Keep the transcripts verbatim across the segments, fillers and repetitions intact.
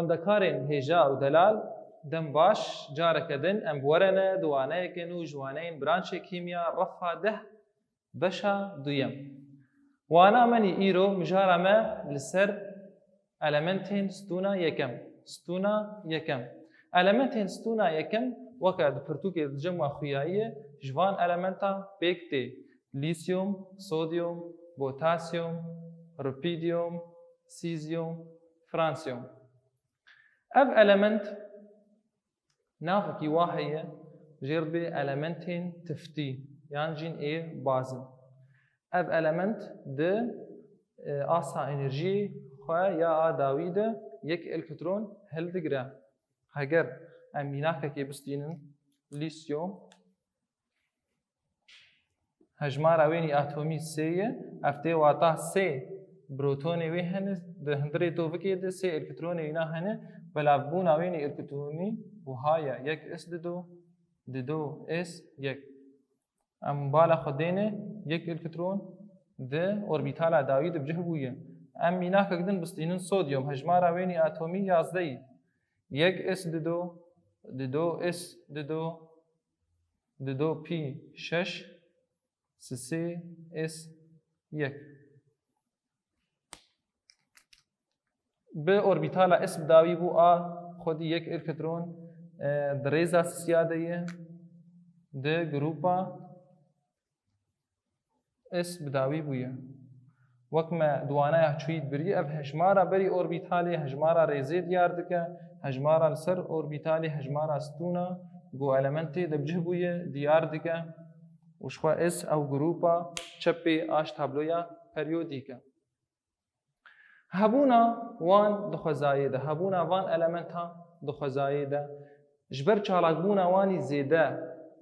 Xwendekarên hêja û delal, dem baş, careke din em bi we re ne di waneyeke nû ji waneyên branşê kîmya refa deh beşa duyem. Wana me nî îro mijara me li ser elementên stûna yekem. Stûna yekem. Elementên stûna yekem weke di pirtûkê di cem we xuyayiye ji van elementa pêk tê. Lîsyum, sodyum, potasyum, rubidyum, sîzyum, fransiyum. Ev element navekî wa heye, jê re dibê elementên tiftî yan jîn ê bazin. Ev element di, e, asta enerjiyê xwe ya a dawî de yek elektron hildigire. Heger em mînakekê bistînin, lîsyum, hejmara wênî atomî sê ye, ev tê wata sê protonê wê hene, di hundirê tovikê de sê elektronê wîna hene, belavbûna wênî elektronî wiha ye, yek s dido, dido s yek. Em bala xwe dêne yek elektron di orbîtala dawî de bi cih bûye. Em mînakek din bistînin sodyum, hejmara wênî atomî yazdeh ye. Yek s dido, dido s dido, dido pî şeş, sisê s yek. Bi orbîtala s bi dawî bû a xwedî yek elektron, e, di rêza sisiya de ye, di grûpa S bi dawî bûye. Wek me di wanaya çûyî de birî, ev hejmara berî orbîtalê hejmara rêzê diyar dike, hejmara li ser orbîtalê hejmara stûna ku elementê de bi cih bûye diyar dike û ji xwe S ew grûpa çepê a ji tabloya periyodîk e. Hebûna wan di xwezayê de, hebûna van elementan di xwezayê de, ji ber çalakbûna wanî zêde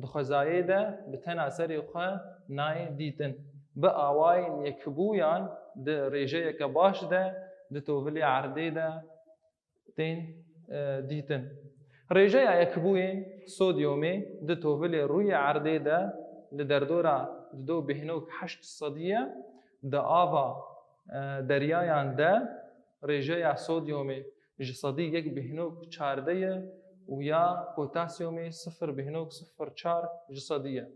di xwezayê de bi tena serê xwe nayê dîtin. Bi awayên yekbûyan di rêjeyeke baş de, di tovilê erdê de tên, e, dîtin. Rêjeya yekbûyên sodyomê di tovilê rûyê erdê de li derdora dido bêhnok heşt sedî ye, di ava, e, deryayan de rêjeya sodyomê ji sedî yek bêhnok çardeh ye û ya potasyomê sifir bêhnok sifir çar ji sedî ye.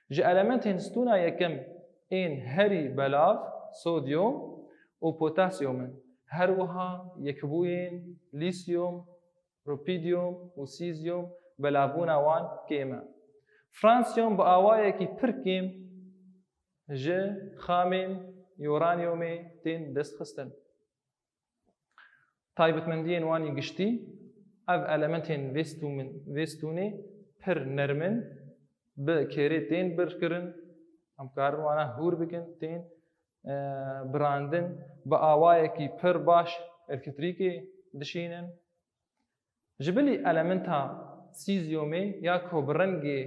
Ji elementên stûna yekem ên herî belav sodyom û potasyom in. Her wiha yekbûyên lîsyum, rubidyum û sîzyum belavbûna wan kêm e. Fransyum bi awayekî pir kêm ji xamên uranyumê tên destxistin. Taybetmendiyên wan yên giştî, ev elementên vê stûmin-, vê stûnê pir nerm in, bi kêrê tên birkirin, em karin wana hûr bikin, tên, e, birandin, bi awayekî pir baş elektrîkê dişînin. Ji bilî elementa sîzyomê ya ku bi rengê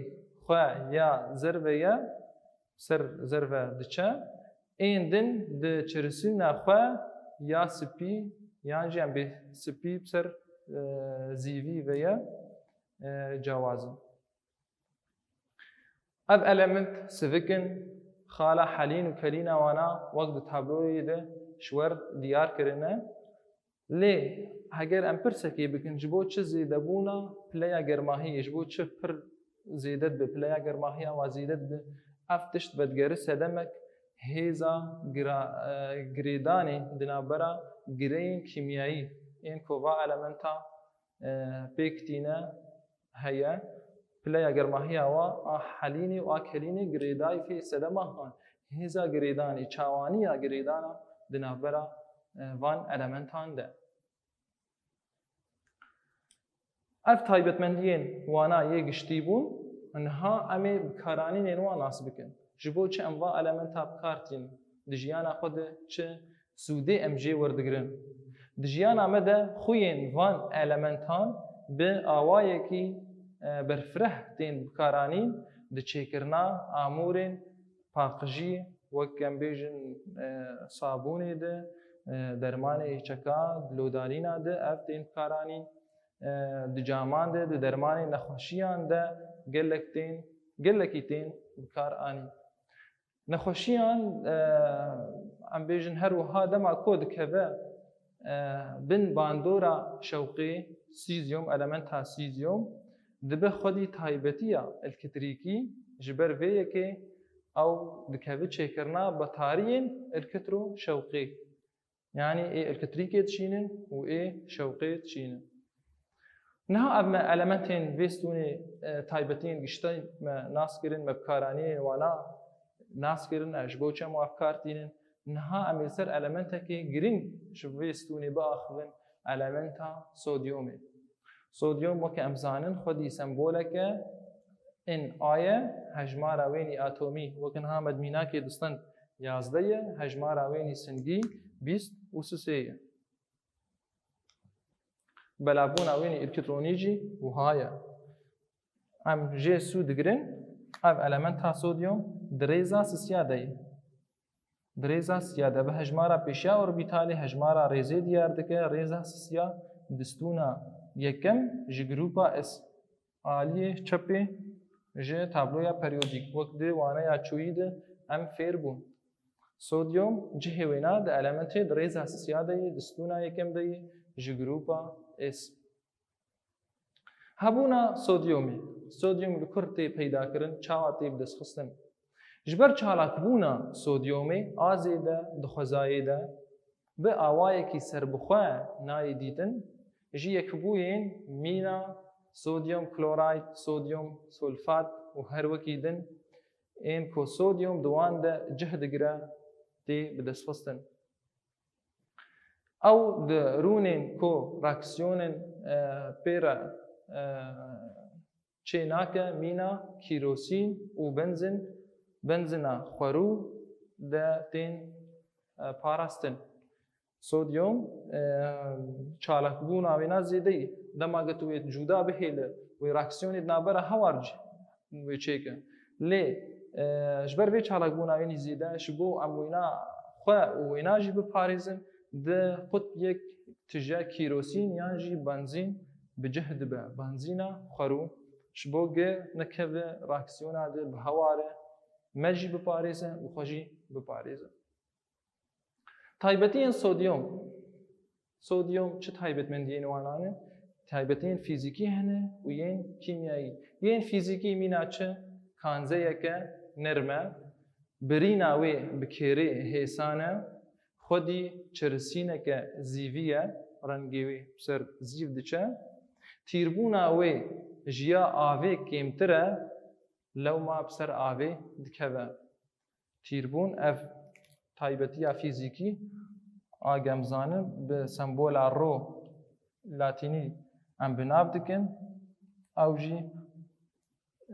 xwe ya zerve ye, ser zerve diçe, ên din di çirisîna xwe ya spî yan jî em bê spî bi ser, e, zîvî ve ye, e, cewaz in. Ev element sivik in, xala helîn û kelîna wana wek di tabloyê de ji we re diyar kirine. Lê heger em pirsekê bikin, ji bo çi zêdebûna pileya germahiyê, ji bo çi pir zêde dibe, pileya germahiya wa zêde dibe, ev tişt vedigere sedemek hêza gira-, e, girêdanê di navbera gireyên kîmyayî ên ku va elementa, e, pêk tîne heye, pileya germahiya wa a helînê û a kelînê girêdayî fê sedema han. Hêza girêdanê, çawaniya girêdana di navbera, e, van elementan de. Ev taybetmendiyên wana yê giştî bûn, niha em ê bikaranînên wan nas bikin. Ji bo çi em va elementa bi kar tînin? Di jiyana xwe de çi sûdê em jê werdigirin? Di jiyana me de xuyên van elementan bi awayekî, e, berfireh tên bikaranîn di çêkirina amûrên paqijî, wek em bêjin, e, sabûnê de, e, dermanê çeka, di lodarîna de ev tên bikaranîn, e, di caman de, di dermanê nexweşiyan de gelek tên, gelekî tên bikar anîn. Nexweşiyan, e, em bêjin her wiha dema ku dikeve, e, bin bandora şewqê, sîzyom, elementa sîzyom, dibe xwedî taybetiya ilkitrîkî, ji ber vê yekê ew dikeve çêkirina betariyên ilkitro şewqê. Yanî ê ilkitrîkê dişînin û ê şewqê dişînin. Niha ev me elementên vê stûnê, e, taybetiyên giştî me nas kirin, me bikaraniyên wana nas kirin, e, ji bo çi em wan bi kar tînin. Niha em ê li ser elementekê girîng ji vê stûnê biaxivin, elementa sodyomê. Sodyom, weke em zanin, xwedî semboleke in a ye, hejmara wênî atomî, weke niha me di mînakê distend yazdeh ye, hejmara wênî singî bîst û sisê ye. Belavbûna wênî îlkitronî jî wiha ye. Em jê sû digirin, ev elementa sodyom di rêza sisiya de ye. Di rêza sisiya de bi hejmara pêşiya orbîtalê hejmara rêzê diyar dike, rêza sisiya di stûna yekem ji grûpa S. Aliyê çepê ji tabloya periyodîk, wek di waneya çûyî de em fêr bûn. Sodyom cihê wêna di elementê di rêza sisiya de yê, di stûna yekem de yê, ji grûpa S. Hebûna sodyomê. Sodyom li kur tê peyda kirin, çawa tê bidestxistin? Ji ber çalakbûna sodyomê a zêde di xwezayê de bi awayekî serbixwe nayê dîtin, ji yekbûyên mîna sodyom klorayt, sodyom sulfat û her wekî din ên ku sodyom di wan de cih digire tê bidestxistin. Ew di rûnên ku reaksiyonên, e, pê re, e, çê nake mîna kîrosîn û benzin, benzina xwerû de tên, e, parastin. Sodyom, e, çalakbûna wêna zêde ye. Dema ku tu wê cuda bihêle, wê reaksiyonê di navbera hewa re wê çêke. Lê, e, ji ber vê çalakbûna wênî zêde, ji bo em wêna xwe û wêna jî biparêzin, di qut yek tije kîrosîn yan jî benzîn bi cih dibe. Benzîna xwerû, ji bo ge nekeve reaksiyona de bi hewa re, me jî biparêze û xwe jî biparêze. Taybetiyên sodyom. Sodyom çi taybetmendiyên wan hene? Taybetiyên fîzîkî hene û yên kîmyayî. Yên fîzîkî mîna çi? Kanzeyeke nerm e. Birîna wê bi kêrê hêsan e. Xwedî çirisîneke zîvî ye. Rengê wê bi ser zîv diçe. Tîrbûna wê ji ya avê kêmtir e. Lewma bi ser avê dikeve. Tîrbûn, ev taybetiya fîzîkî a ge em zanin bi sembola rho latînî em bi nav dikin. Ew jî,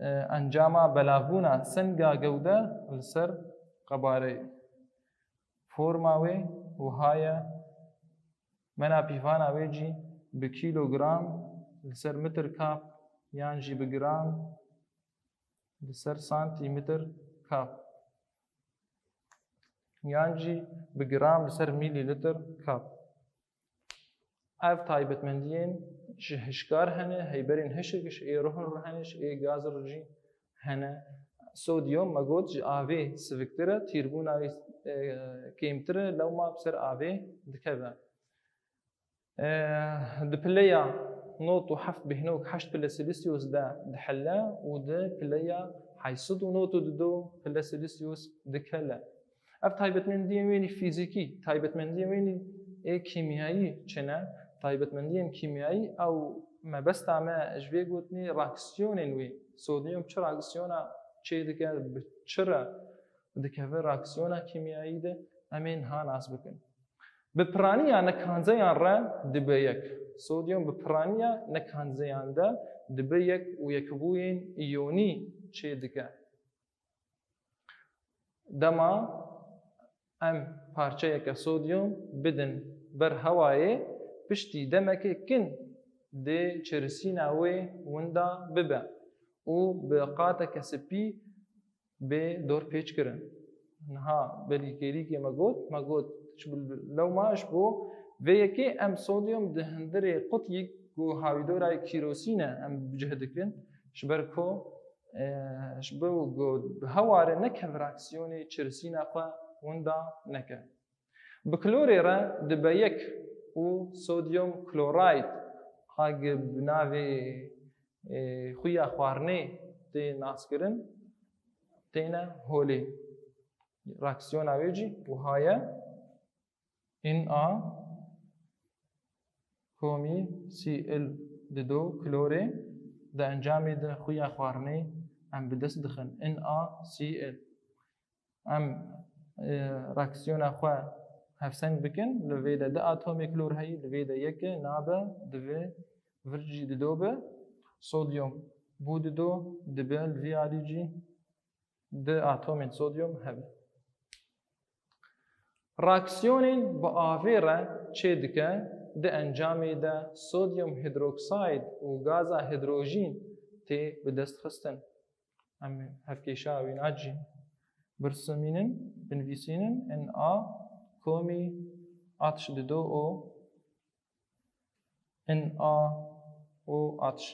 e, encama belavbûna senga gewde li ser qebareyê. Forma wê wiha ye, mena pîvana wê jî bi kîlogram li ser metir kab yan jî bi gram li ser santîmetir kab, yan jî bi gram li ser mîlîlîtir kab. Ev taybetmendiyên ji hişkar hene, heyberên hişk ji ê ruh re hene, ji ê gaz re jî hene. Sodyom, me got, ji avê siviktir e, tîrbûna wî, e, kêmtir e, lewma bi ser avê dikeve. Eh, di pileya nod û heft bêhnok heşt pile Celsius de dihele û di pileya heyt sed û nod û du pile Celsius dikele. Ev taybetmendiyên wênî fîzîkî, taybetmendiyên wênî ê kîmyayî çi ne? Taybetmendiyên kîmyayî ew mebesta me ji vê gotinê reaksiyonên wê. Sodyom çi reaksiyona çêdike, bi çi re dikeve reaksiyona kîmyayî de, em ê niha nas bikin. Bi piraniya nekanzeyan re dibe yek. Sodyom bi piraniya nekanzeyan de dibe yek û yekbûyên îyonî çêdike. Dema em parçeyeke sodyom bidin ber hewayê, piştî demekê kin dê çirisîna wê winda bibe û bi qateke spî bê dorpêç kirin. Niha belî kêrîkê me got, me got, ji bil-, lewma ji bo vê yekê em sodyom di hundirê qutyî ku hawîdora kîrosîn e em bi cih dikin, ji ber ku, e, ji bo ku bi hewa re nekeve reaksiyonê çirisîna xwe winda neke. Bi klorê re dibe yek û sodyum klorayt a gi bi navê, e, xuya xwarinê tê naskirin, têne holê. Reaksiyona wê jî wiha ye. Na komî Cl dido klorê di encamê de xuya xwarinê em bi dest dixin. NaCl. Em, e, reaksiyona xwe hevseng bikin. Li vê de du atomê klor heyî, li vê de yek e, nabe, divê vir jî dido be. Sodyum bû dido, dibe li vî alî jî du atomên sodyum hebe. Reaksiyonên bi avê re çê dike, di encamê de sodyum hîdroksayîd û gaza hîdrojîn tê bi dest xistin. Em hevkêşa wî nacîn. Birsimînin, binivîsînin, Na komî H dido O, NaOH.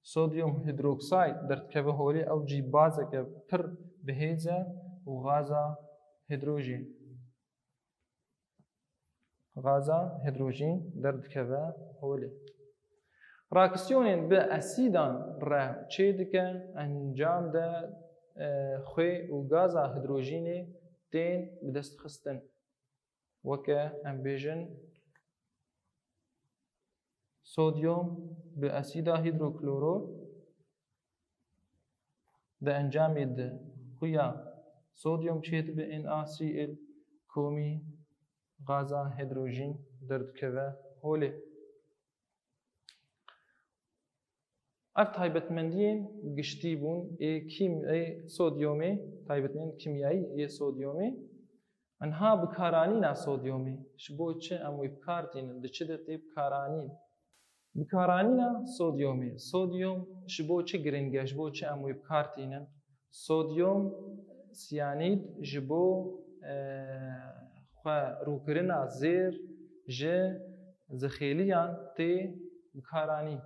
Sodyum hîdroksayîd derdikeve holê, ew jî bazeke pir bihêz e û gaza hîdrojîn. Gaza hîdrojîn derdikeve holê. Reaksiyonên bi esîdan re çê dike, encam de, e, xwê û gaza hîdrojînê tên bi dest xistin. Weke em bêjin sodyum bi esîda hîdrokloror di encamê de xuya sodyum çêdibe NaCl komî gaza hîdrojîn derdikeve holê. Ev taybetmendiyên giştî bûn ê kîm-, ê sodyomê, taybetmendiyên kîmyayî yê sodyomê. Niha bikaranîna sodyomê, ji bo çi em wê bikar tînin, di çi de tê bikaranîn? Bikaranîna sodyomê. Sodyom ji bo çi giring e, ji bo çi em wê bikar tînin? Sodyom siyanîd ji bo, e, xwe rûkirina zêr ji zixêliyan tê bikaranîn.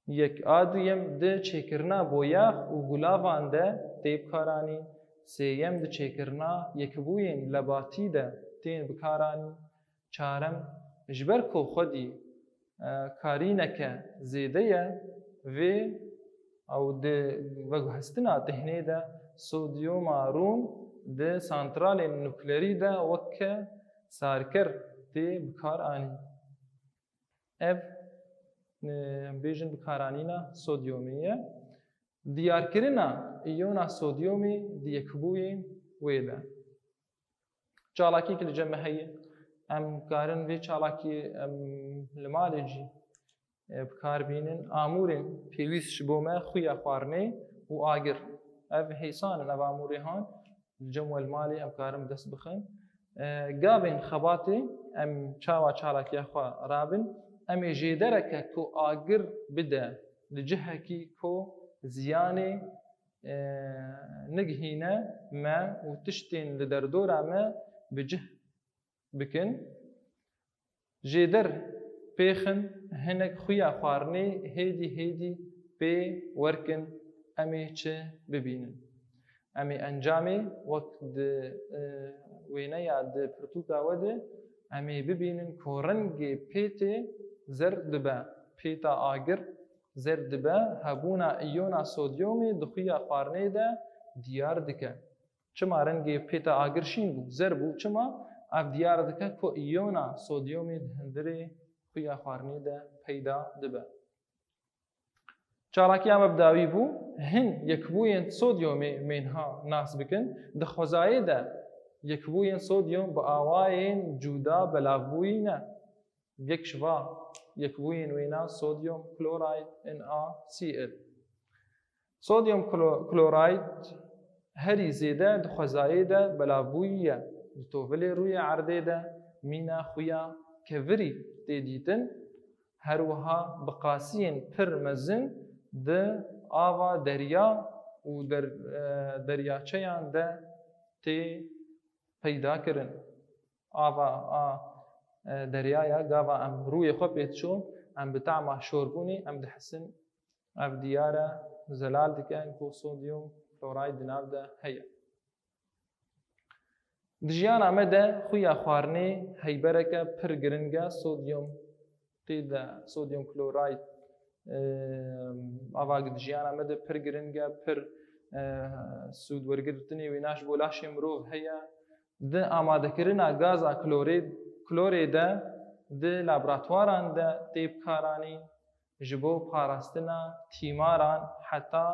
Yek. A duyem, di çêkirina boyax û gulavan de tê bikaranîn. Sêyem, di çêkirina yekbûyên lebatî de tên bikaranîn. Çarem, ji ber ku xwedî, e, karîneke zêde ye, vê ew di veguhestina dihnê de sodyoma rûn di santralên nuklerî de weke sarker tê bikar anîn. Ev, e, em bêjin bikaranîna sodyomê ye. Diyarkirina îyona sodyomê di yekbûyên wê de. Çalakiyek li cem me heye. Em karin vê çalakiyê em li malê jî, e, bikar bînin. Amûrên pêwîst ji bo me xuya xwarinê û agir. Ev hêsan in, ev amûrê han li cem we li malê em karin bi dest bixin. E, gavên xebatê em çawa çalakiya xwe rabin? Em ê jêdereke ku agir bide li cihekî ku ziyanê, e, nigihîne me û tiştên li derdora me bi cih bikin. Jêder pêxin hinek xuya xwarinê hêdî hêdî pê werkin, em ê çi bibînin? Em ê encamê wek di, e, wêneya di pirtûka we de em ê bibînin ku rengê pêtê zer dibe, pêta agir zer dibe, hebûna îyona sodyomê di xuya xwarinê de diyar dike. Çima rengê pêta agir şîn bû, zer bû? Çima? Ev diyar dike ku îyona sodyomê di hundirê xuya xwarinê de peyda dibe. Çalakiya me bi dawî bû. Hin yekbûyên sodyomê mê niha nas bikin. Di xwezayê de yekbûyên sodyom bi awayên cuda belavbûyî ne. Yek ji va yekbûyên wêna sodyum klorayt, NaCl. Sodyum klo-, klorayt herî zêde di xwezayê de belavbûyî ye. Di tovilê rûyê erdê de mîna xuya kevirî tê dîtin. Her wiha bi qasiyên pir mezin di ava derya û der-, e, deryaçeyan de tê peyda kirin. Ava a, e, deryaya, gava em rûyê xwe pê diçûn, em bi tama şorbûnê, em dihisin ev diyare zelal dikin ku sodyum klorayt di nav de heye. Di jiyana me de xuya xwarinê heybereke pir giring e, sodyum tê de, sodyum klorayt, e, ava di jiyana me de pir giring e, pir, e, sûd wergirtinê wêna ji bo laşê mirov heye. Di amadekirina gaza klorê, klorê de di laboratuwaran de tê bikaranîn ji bo parastina tîmaran heta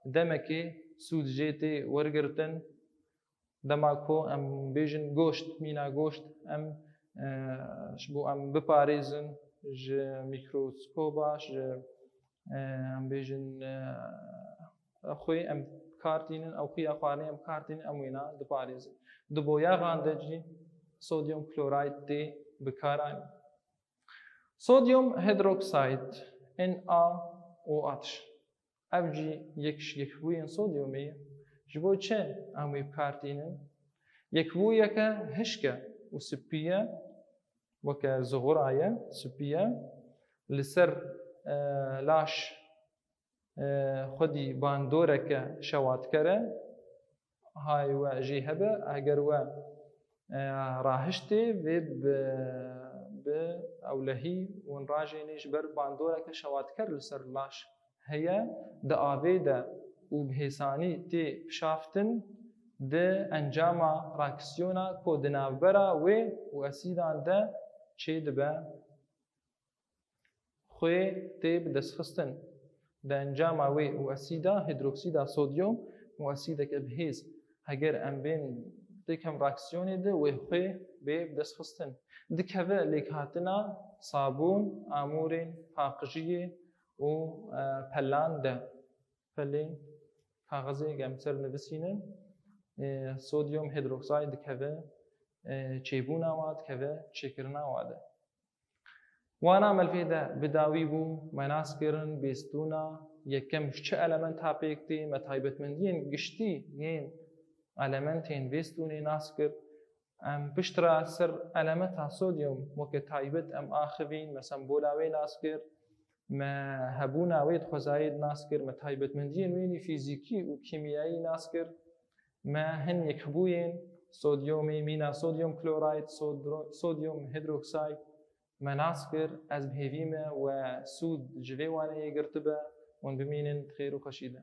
demekê sûd jê tê wergirtin. Dema ku em bêjin goşt, mîna goşt, em, e, ji bo em biparêzin ji mîkroskoba, ji, e, em bêjin, e, xwê em bi kar tînin, ew xuya xwarinê em bi kar tînin, em wêna diparêzin. Di boyaxan de jî sodyum klorayt tê bikaranîn. Sodyum hidroksayt, N A O H. Ev jî yek ji yekbûyên sodyumê ye. Ji bo çi em wê bi kar tînin? Yekbûyeke hişk e û spî ye, weke zuxura ye, spî ye. Li ser, e, laş, e, xwedî bandoreke şewatker e. Hay we jê hebe, eger we, e, rahiştê vê bi, bi ewlehî winrajênê ji ber bandoreke şewatker li ser laş heye, di avê de û bi hêsanî tê pişaftin, di encama reaksiyona ku di navbera wê û esîdan de çêdibe, xwê tê bidestxistin. Di encama wê û esîda hîdroksîda sodyum û esîdeke bihêz, heger em bên têkem reaksiyonê de wê xwê bê bidestxistin. Dikeve lêkhatina sabûn, amûrên paqijiyê û, e, pelan de. Pelên kaxizê em ser nivisînin, e, sodyum hîdroksayt dikeve, e, çêbûna wa dikeve çêkirina wa de. Wana me li vê de bi dawî bû, me nas kirin bêstûna yekem ji çi elementa pêk tê, me taybetmendiyên giştî yên elementên bêstûnê nas kir. Em piştre ser elementa sodyum weke taybet em axivîn, me sembola wê nas kir, me hebûna wê di xwezayê de nas kir, me taybetmendiyên wê yî fîzîkî û kîmyayî nas kir, me hin yekbûyên sodyumê, mîna sodyum klorayt, sodro-, sodyum hîdroksayt, me nas kir. Ez bi hêvî me we sûd ji vê waneyê girtibe. Hûn bimînin di xêr û xweşî de.